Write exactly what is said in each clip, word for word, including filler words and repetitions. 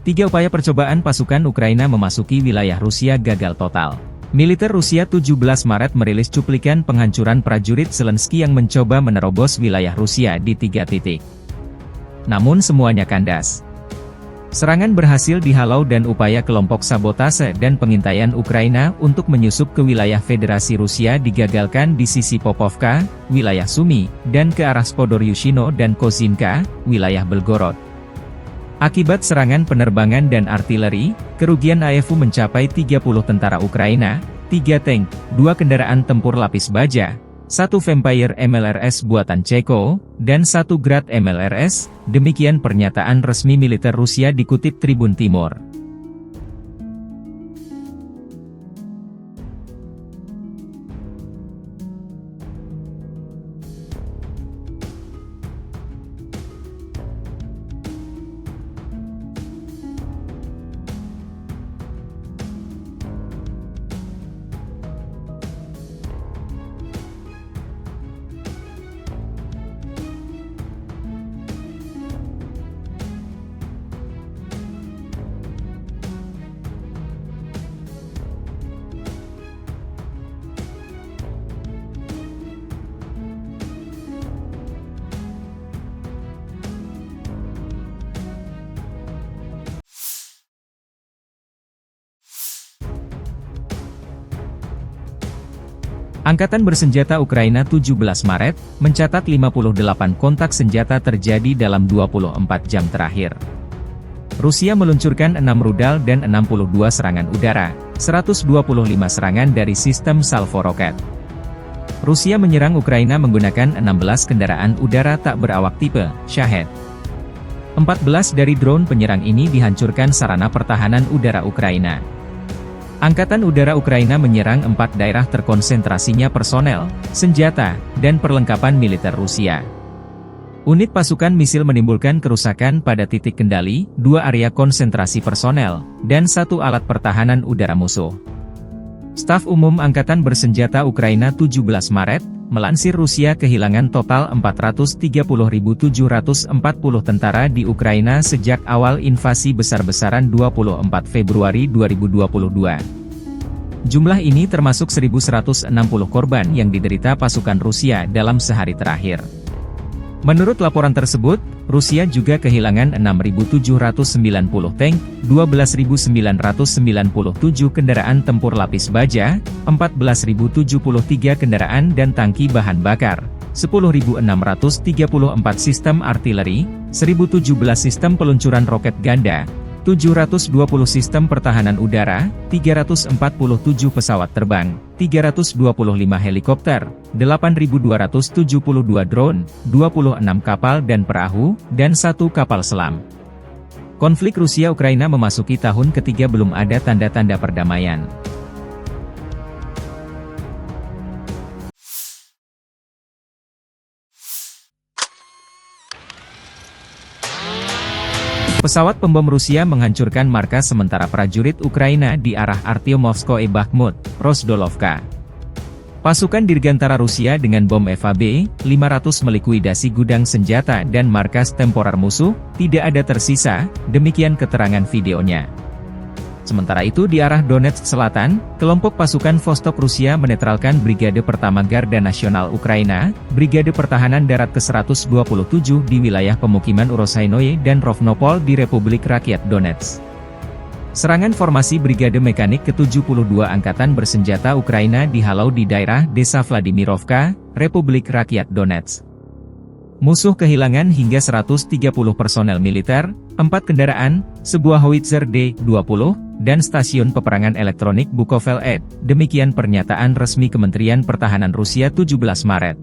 Tiga upaya percobaan pasukan Ukraina memasuki wilayah Rusia gagal total. Militer Rusia tujuh belas Maret merilis cuplikan penghancuran prajurit Zelensky yang mencoba menerobos wilayah Rusia di tiga titik. Namun semuanya kandas. Serangan berhasil dihalau dan upaya kelompok sabotase dan pengintaian Ukraina untuk menyusup ke wilayah Federasi Rusia digagalkan di sisi Popovka, wilayah Sumy, dan ke arah Spodoryushino dan Kozinka, wilayah Belgorod. Akibat serangan penerbangan dan artileri, kerugian A F U mencapai tiga puluh tentara Ukraina, tiga tank, dua kendaraan tempur lapis baja, satu Vampire M L R S buatan Ceko, dan satu Grad M L R S, demikian pernyataan resmi militer Rusia dikutip Tribun Timur. Angkatan bersenjata Ukraina tujuh belas Maret mencatat lima puluh delapan kontak senjata terjadi dalam dua puluh empat jam terakhir. Rusia meluncurkan enam rudal dan enam puluh dua serangan udara, seratus dua puluh lima serangan dari sistem salvo roket. Rusia menyerang Ukraina menggunakan enam belas kendaraan udara tak berawak tipe Shahed. Empat belas dari drone penyerang ini dihancurkan sarana pertahanan udara Ukraina. Angkatan Udara Ukraina menyerang empat daerah terkonsentrasinya personel, senjata, dan perlengkapan militer Rusia. Unit pasukan misil menimbulkan kerusakan pada titik kendali, dua area konsentrasi personel, dan satu alat pertahanan udara musuh. Staf Umum Angkatan Bersenjata Ukraina tujuh belas Maret, melansir Rusia kehilangan total empat ratus tiga puluh ribu tujuh ratus empat puluh tentara di Ukraina sejak awal invasi besar-besaran dua puluh empat Februari dua ribu dua puluh dua. Jumlah ini termasuk seribu seratus enam puluh korban yang diderita pasukan Rusia dalam sehari terakhir. Menurut laporan tersebut, Rusia juga kehilangan enam ribu tujuh ratus sembilan puluh tank, dua belas ribu sembilan ratus sembilan puluh tujuh kendaraan tempur lapis baja, empat belas ribu tujuh puluh tiga kendaraan dan tangki bahan bakar, sepuluh ribu enam ratus tiga puluh empat sistem artileri, seribu tujuh belas sistem peluncuran roket ganda, tujuh ratus dua puluh sistem pertahanan udara, tiga ratus empat puluh tujuh pesawat terbang, tiga ratus dua puluh lima helikopter, delapan ribu dua ratus tujuh puluh dua drone, dua puluh enam kapal dan perahu, dan satu kapal selam. Konflik Rusia-Ukraina memasuki tahun ketiga belum ada tanda-tanda perdamaian. Pesawat pembom Rusia menghancurkan markas sementara prajurit Ukraina di arah Artyomovskoe Bakhmut, Rozhdolovka. Pasukan dirgantara Rusia dengan bom F A B lima ratus melikuidasi gudang senjata dan markas temporer musuh, tidak ada tersisa, demikian keterangan videonya. Sementara itu di arah Donetsk Selatan, kelompok pasukan Vostok Rusia menetralkan Brigade Pertama Garda Nasional Ukraina, Brigade Pertahanan Darat ke seratus dua puluh tujuh di wilayah pemukiman Urosainoye dan Rovnopol di Republik Rakyat Donetsk. Serangan formasi Brigade Mekanik ke tujuh puluh dua Angkatan Bersenjata Ukraina dihalau di daerah Desa Vladimirovka, Republik Rakyat Donetsk. Musuh kehilangan hingga seratus tiga puluh personel militer, empat kendaraan, sebuah howitzer D dua puluh, dan stasiun peperangan elektronik Bukovel delapan, demikian pernyataan resmi Kementerian Pertahanan Rusia tujuh belas Maret.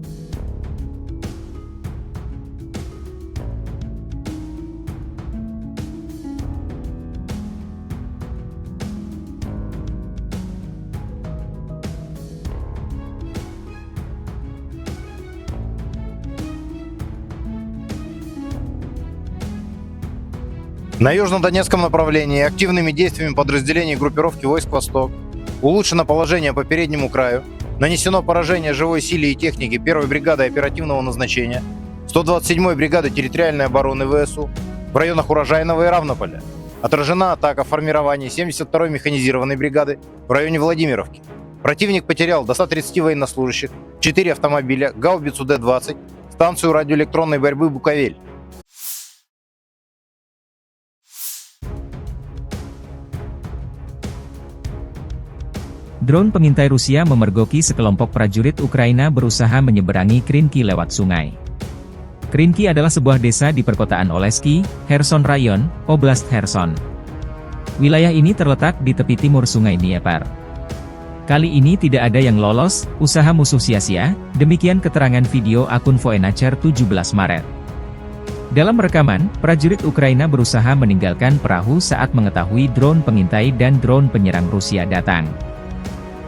На южнодонецком направлении активными действиями подразделений группировки войск «Восток» улучшено положение по переднему краю, нанесено поражение живой силе и технике первой бригады оперативного назначения, сто двадцать седьмой бригады территориальной обороны В С У в районах Урожайного и Равнополя, Отражена атака формирований семьдесят второй механизированной бригады в районе Владимировки. Противник потерял до ста тридцати военнослужащих, четыре автомобиля, гаубицу Д двадцать, станцию радиоэлектронной борьбы «Буковель». Drone pengintai Rusia memergoki sekelompok prajurit Ukraina berusaha menyeberangi Krinki lewat sungai. Krinki adalah sebuah desa di perkotaan Olesky, Kherson Rayon, Oblast Kherson. Wilayah ini terletak di tepi timur Sungai Dnieper. Kali ini tidak ada yang lolos, usaha musuh sia-sia, demikian keterangan video akun Voenacher tujuh belas Maret. Dalam rekaman, prajurit Ukraina berusaha meninggalkan perahu saat mengetahui drone pengintai dan drone penyerang Rusia datang.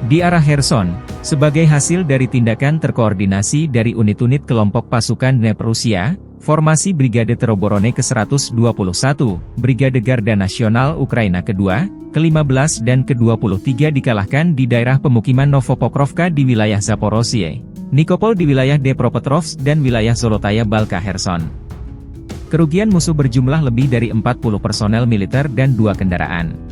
Di arah Kherson, sebagai hasil dari tindakan terkoordinasi dari unit-unit kelompok pasukan Dnepr Rusia, formasi Brigade Teroborone ke seratus dua puluh satu, Brigade Garda Nasional Ukraina kedua, kelima belas dan kedua puluh tiga dikalahkan di daerah pemukiman Novopokrovka di wilayah Zaporozhye, Nikopol di wilayah Dnepropetrovsk dan wilayah Zolotaye Balka Kherson. Kerugian musuh berjumlah lebih dari empat puluh personel militer dan dua kendaraan.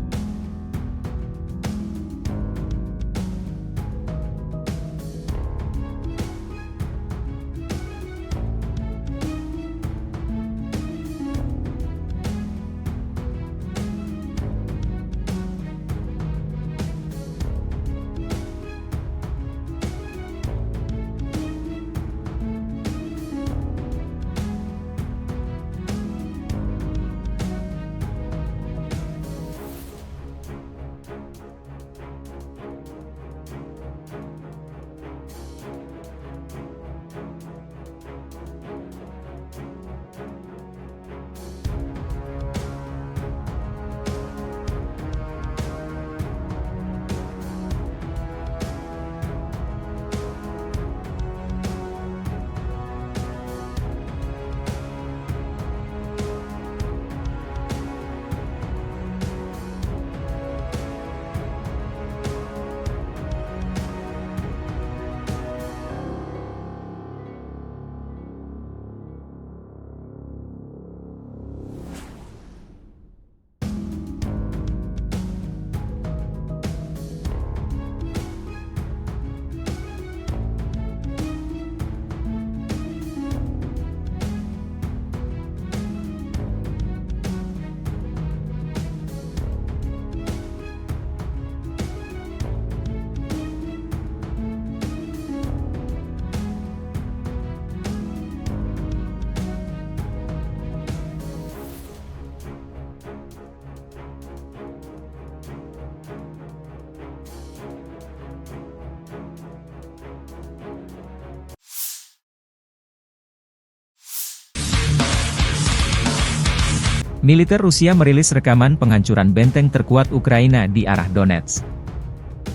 Militer Rusia merilis rekaman penghancuran benteng terkuat Ukraina di arah Donetsk.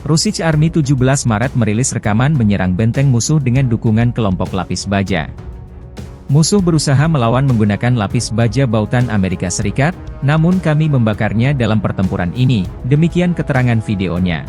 Russian Army tujuh belas Maret merilis rekaman menyerang benteng musuh dengan dukungan kelompok lapis baja. Musuh berusaha melawan menggunakan lapis baja bautan Amerika Serikat, namun kami membakarnya dalam pertempuran ini, demikian keterangan videonya.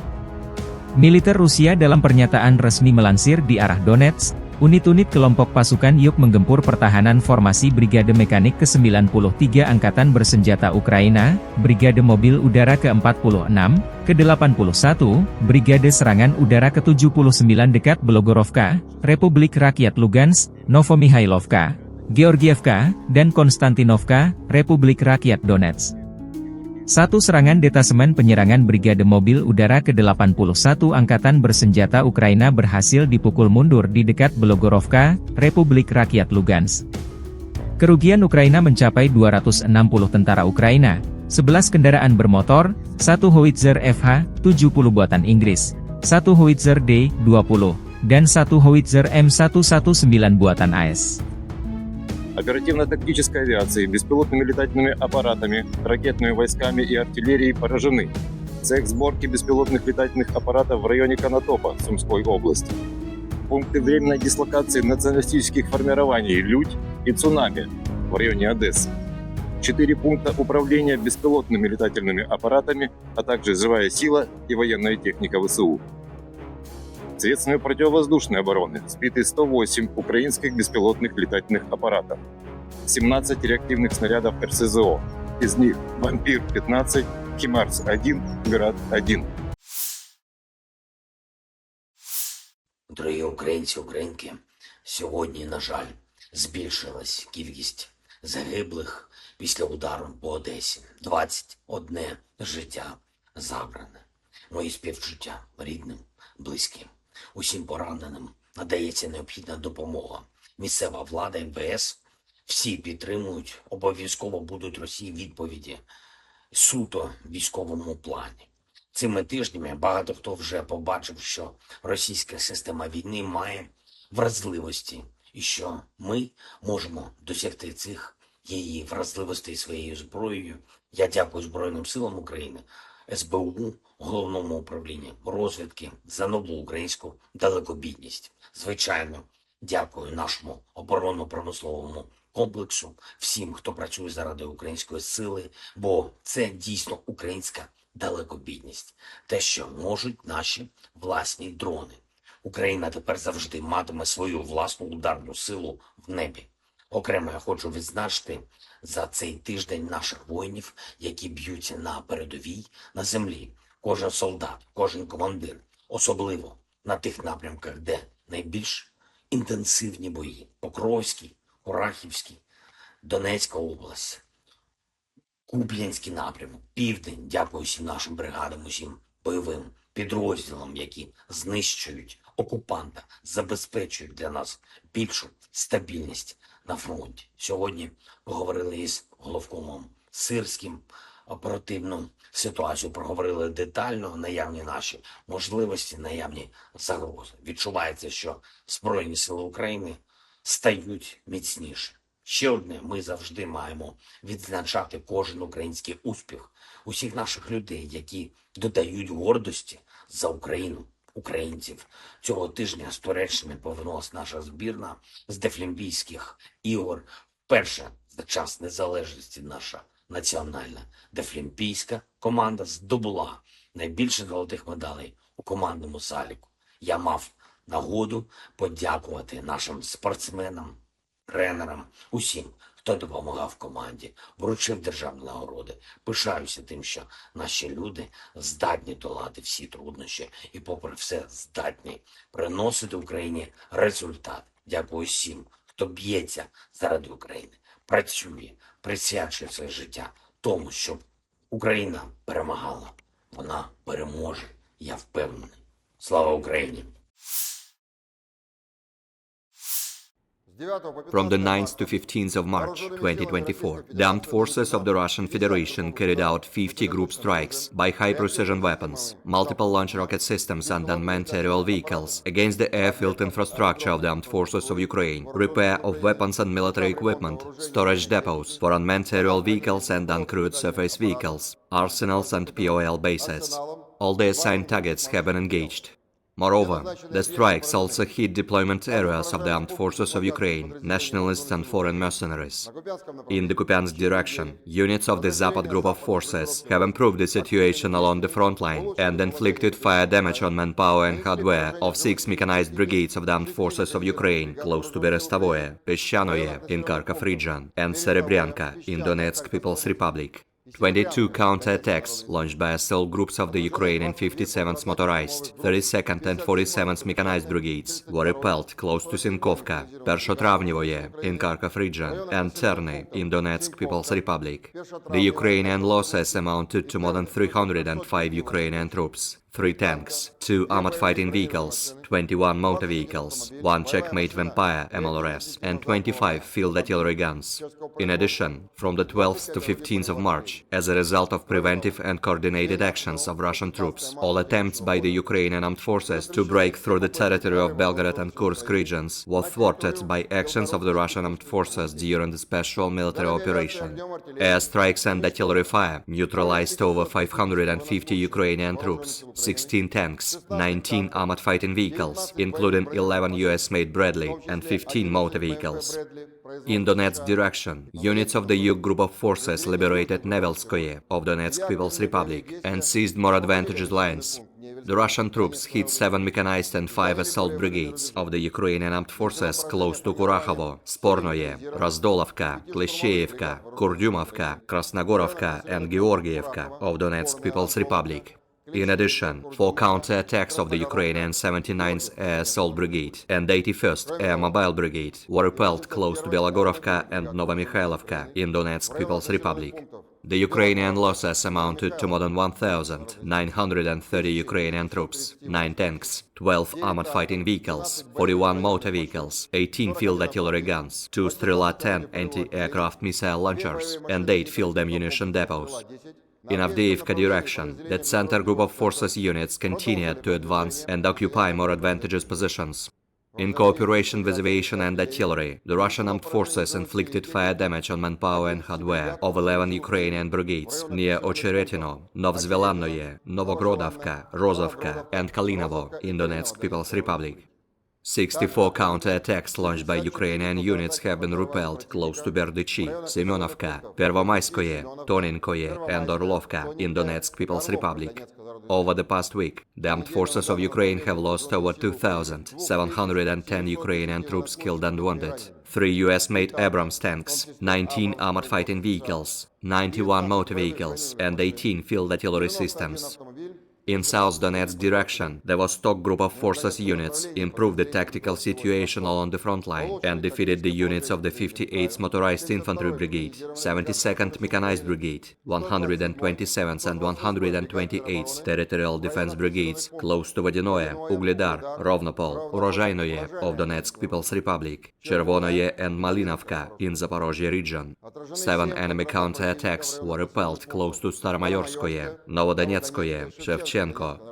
Militer Rusia dalam pernyataan resmi melansir di arah Donetsk, unit-unit kelompok pasukan Yuk menggempur pertahanan formasi Brigade Mekanik ke sembilan puluh tiga Angkatan Bersenjata Ukraina, Brigade Mobil Udara ke empat puluh enam, ke delapan puluh satu, Brigade Serangan Udara ke tujuh puluh sembilan dekat Blogorovka, Republik Rakyat Lugansk, Novomihailovka, Georgievka, dan Konstantinovka, Republik Rakyat Donetsk. Satu serangan detasemen penyerangan Brigade Mobil Udara ke delapan puluh satu Angkatan Bersenjata Ukraina berhasil dipukul mundur di dekat Blogorovka, Republik Rakyat Lugansk. Kerugian Ukraina mencapai dua ratus enam puluh tentara Ukraina, sebelas kendaraan bermotor, satu howitzer F H tujuh puluh buatan Inggris, satu howitzer D dua puluh, dan satu howitzer M satu satu sembilan buatan A S. Оперативно-тактической авиацией, беспилотными летательными аппаратами, ракетными войсками и артиллерией поражены. Цех сборки беспилотных летательных аппаратов в районе Конотопа Сумской области. Пункты временной дислокации националистических формирований «Людь» и «Цунами» в районе Одессы. Четыре пункта управления беспилотными летательными аппаратами, а также живая сила и военная техника В С У. Средствами противовоздушной обороны сбиты сто восемь украинских беспилотных летательных аппаратов, семнадцать реактивных снарядов Р С З О, Из них «Вампир пятнадцать», «Химарс один», «Град один». Дорогі українці, українки, сьогодні, на жаль, збільшилась кількість загиблих після удару по Одесі. Двадцять одне життя забране. Мої співчуття рідним, близьким. Усім пораненим надається необхідна допомога. Місцева влада, МВС, всі підтримують, обов'язково будуть Росії відповіді суто в військовому плані. Цими тижнями багато хто вже побачив, що російська система війни має вразливості, і що ми можемо досягти цих її вразливостей своєю зброєю. Я дякую Збройним силам України, СБУ, Головному управлінню розвідки за нову українську далекобійність. Звичайно, дякую нашому оборонно-промисловому комплексу, всім, хто працює заради української сили, бо це дійсно українська далекобійність, те, що можуть наші власні дрони. Україна тепер завжди матиме свою власну ударну силу в небі. Окремо я хочу відзначити за цей тиждень наших воїнів, які б'ються на передовій, на землі. Кожен солдат, кожен командир, особливо на тих напрямках, де найбільш інтенсивні бої: Покровський, Курахівський, Донецька область, Куп'янський напрямок, Південь. Дякую всім нашим бригадам, усім бойовим підрозділам, які знищують окупанта, забезпечують для нас більшу стабільність на фронті. Сьогодні поговорили із головкомом Сирським, оперативну ситуацію проговорили детально, наявні наші можливості, наявні загрози. Відчувається, що Збройні Сили України стають міцніше. Ще одне, ми завжди маємо відзначати кожен український успіх, усіх наших людей, які додають гордості за Україну, українців. Цього тижня з Туреччини повернулася наша збірна з Дефлімпійських ігор. Вперше за час незалежності наша національна дефлімпійська команда здобула найбільше золотих медалей у командному заліку. Я мав нагоду подякувати нашим спортсменам, тренерам, усім, хто допомагав команді, вручив державні нагороди. Пишаюся тим, що наші люди здатні долати всі труднощі і, попри все, здатні приносити Україні результат. Дякую всім, хто б'ється заради України, працює, присвячує своє життя тому, щоб Україна перемагала. Вона переможе, я впевнений. Слава Україні! From the ninth to fifteenth of March twenty twenty-four, the armed forces of the Russian Federation carried out fifty group strikes by high-precision weapons, multiple launch rocket systems and unmanned aerial vehicles against the airfield infrastructure of the armed forces of Ukraine, repair of weapons and military equipment, storage depots for unmanned aerial vehicles and uncrewed surface vehicles, arsenals and P O L bases. All the assigned targets have been engaged. Moreover, the strikes also hit deployment areas of the armed forces of Ukraine, nationalists and foreign mercenaries. In the Kupiansk direction, units of the Zapad Group of Forces have improved the situation along the front line and inflicted fire damage on manpower and hardware of six mechanized brigades of the armed forces of Ukraine, close to Berestavoye, Peshchanoye in Kharkov region, and Serebryanka in Donetsk People's Republic. Twenty-two counterattacks launched by assault groups of the Ukraine and fifty-seventh Motorized, thirty-second and forty-seventh Mechanized Brigades were repelled close to Sinkovka, Persho Travnevskoye in Kharkov region, and Terny in Donetsk People's Republic. The Ukrainian losses amounted to more than three hundred and five Ukrainian troops, three tanks, two armored fighting vehicles, twenty-one motor vehicles, one Checkmate Vampire M L R S, and twenty-five field artillery guns. In addition, from the twelfth to fifteenth of March, as a result of preventive and coordinated actions of Russian troops, all attempts by the Ukrainian armed forces to break through the territory of Belgorod and Kursk regions were thwarted by actions of the Russian armed forces during the special military operation. Airstrikes and artillery fire neutralized over five hundred and fifty Ukrainian troops, sixteen tanks, nineteen armored fighting vehicles, including eleven U S-made Bradley and fifteen motor vehicles. In Donetsk direction, units of the Yug Group of Forces liberated Nevelskoye of Donetsk People's Republic and seized more advantageous lands. The Russian troops hit seven mechanized and five assault brigades of the Ukrainian armed forces close to Kurahovo, Spornoye, Razdolovka, Klisheyevka, Kurdyumovka, Krasnogorovka, and Georgievka of Donetsk People's Republic. In addition, four counterattacks of the Ukrainian seventy-ninth Air Assault Brigade and eighty-first Air Mobile Brigade were repelled close to Belogorovka and Novomykhailovka in Donetsk People's Republic. The Ukrainian losses amounted to more than one thousand nine hundred thirty Ukrainian troops, nine tanks, twelve armored fighting vehicles, forty-one motor vehicles, eighteen field artillery guns, two Strela ten anti-aircraft missile launchers, and eight field ammunition depots. In Avdiivka direction, the Center Group of Forces units continued to advance and occupy more advantageous positions. In cooperation with aviation and artillery, the Russian armed forces inflicted fire damage on manpower and hardware of eleven Ukrainian brigades near Ocheretino, Novzvelannoye, Novogrodovka, Rozovka, and Kalinovo in Donetsk People's Republic. Sixty-four counterattacks launched by Ukrainian units have been repelled close to Berdichi, Semyonovka, Pervomayskoye, Toninkoye, and Orlovka in Donetsk People's Republic. Over the past week, the armed forces of Ukraine have lost over two thousand seven hundred ten Ukrainian troops killed and wounded, three U S-made Abrams tanks, nineteen armored fighting vehicles, ninety-one motor vehicles, and eighteen field artillery systems. In South Donetsk direction, the Vostok Group of Forces units improved the tactical situation along the front line and defeated the units of the fifty-eighth Motorized Infantry Brigade, seventy-second Mechanized Brigade, one hundred twenty-seventh and one hundred twenty-eighth Territorial Defense Brigades close to Vodenoye, Ugledar, Rovnopol, Urozhainoye of Donetsk People's Republic, Chervonoye and Malinovka in Zaporozhye region. Seven enemy counterattacks were repelled close to Staromayorskoye, Novodonetskoye, Shevchenko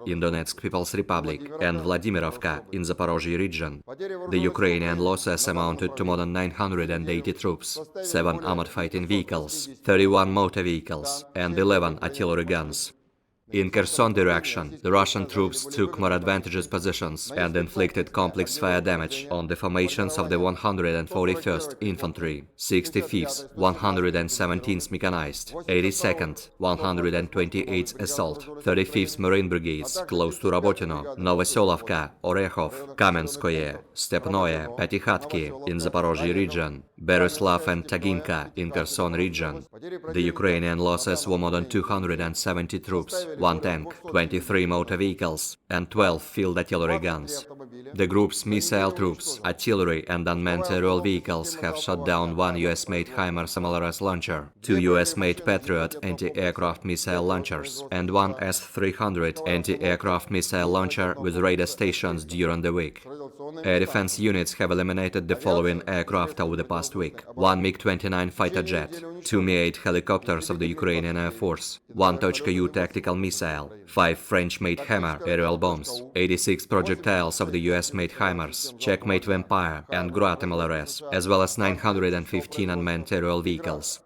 in Donetsk People's Republic, and Vladimirovka in Zaporozhye region. The Ukrainian losses amounted to more than nine hundred eighty troops, seven armored fighting vehicles, thirty-one motor vehicles, and eleven artillery guns. In Kherson direction, the Russian troops took more advantageous positions and inflicted complex fire damage on the formations of the one hundred forty-first Infantry, sixty-fifth, one hundred seventeenth Mechanized, eighty-second, one hundred twenty-eighth Assault, thirty-fifth Marine Brigades close to Rabotino, Novoselovka, Orekhov, Kamenskoye, Stepnoye, Patihatki in Zaporozhye region, Beryslav and Taginka in Kherson region. The Ukrainian losses were more than two hundred seventy troops, one tank, twenty-three motor vehicles, and twelve field artillery guns. The group's missile troops, artillery, and unmanned aerial vehicles have shot down one U S-made HIMARS M L R S launcher, two U S-made Patriot anti-aircraft missile launchers, and one S three hundred anti-aircraft missile launcher with radar stations during the week. Air defense units have eliminated the following aircraft over the past week: one MiG twenty-nine fighter jet, two Mi eight helicopters of the Ukrainian Air Force, one Tochka-U tactical missile, five French-made HIMARS aerial bombs, eighty-six projectiles of the U S-made HIMARS, Czech-made Vampire, and Grad M L R S, as well as nine hundred fifteen unmanned aerial vehicles.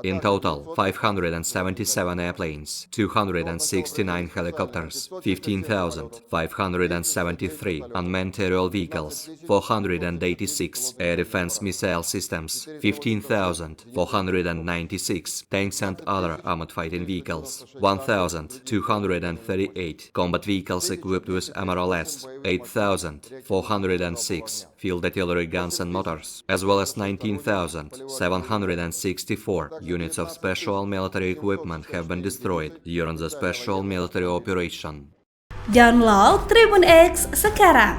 In total, five hundred seventy-seven airplanes, two hundred sixty-nine helicopters, fifteen thousand five hundred seventy-three unmanned aerial vehicles, four hundred eighty-six air defense missile systems, fifteen thousand four hundred ninety-six tanks and other armored fighting vehicles, one thousand two hundred thirty-eight combat vehicles equipped with M R L S, eight thousand four hundred six field artillery guns and mortars, as well as nineteen thousand seven hundred sixty-four units of special military equipment have been destroyed during the special military operation. Download Tribun X sekarang.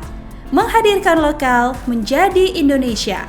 Menghadirkan lokal menjadi Indonesia.